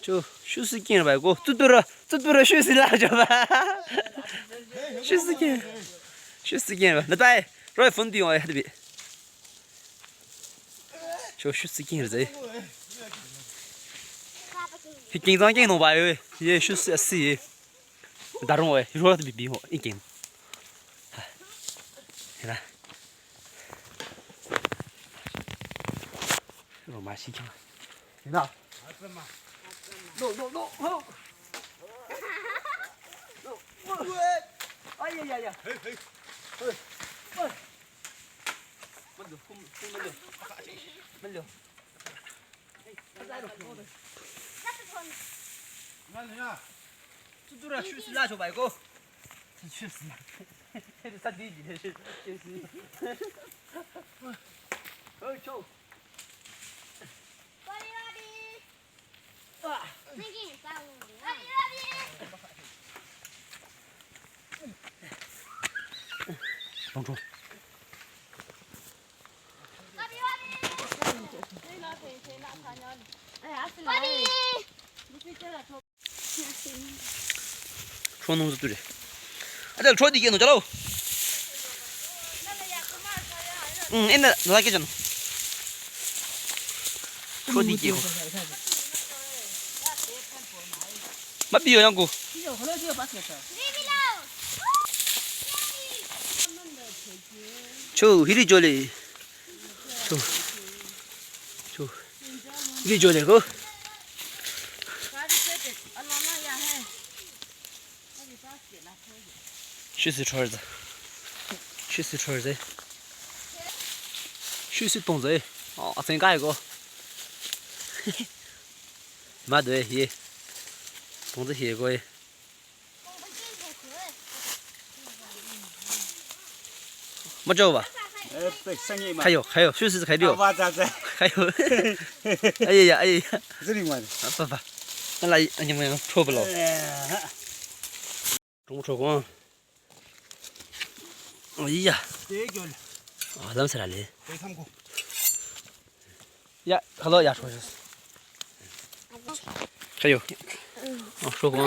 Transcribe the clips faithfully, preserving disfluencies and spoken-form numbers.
Cho, shusü keng ba ko. Tutura, tutura shusü la jo ba. Shusü keng. Shusü keng ba. Na tai, roi phone di oi hadi bi. Cho, shusü keng zai. Hi keng zang keng no ba yo. Ye shusü asi. Darong oi, ro bi bi ho, ikeng. Hela. Ro ma shi keng. Hela. No, no, no, no. No. Ay, ay, ay, ay. Hey, hey. Hey. Hey. Mando, kum, kum, mando. Mando. Tutura shusü la cho bai ko. Shusü la. Sa di di shusü. Oi, cho. Tong cho. Cho nung tu re. Ada cho di ke no chalo. Hmm, ina la ke jan. Cho di ke ho. Ma bi yo yang ko. Cho, hiri jole. Cho. Cho. Hiri jole ko. Shusü chorze. Shusü chorze. Shusü tongze. Oh, asen kai ko. Ma de ye. Tongze ye ko ye. Macho ba. Eh, pe, sangi ma. Kayo, kayo, shusü kayo. Ba, ba, ba. Kayo. Aye ya, aye ya. Zini ma. Apa ba. Ala, ani ma trouble. Eh. Rong cho ko. Aye ya. Te gyol. Ah, lam sara le. Te tham ko. Ya, hello, ya, cho. Kayo. Oh, cho ko.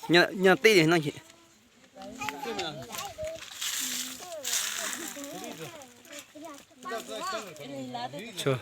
Nya, nya te de na ki. Cho.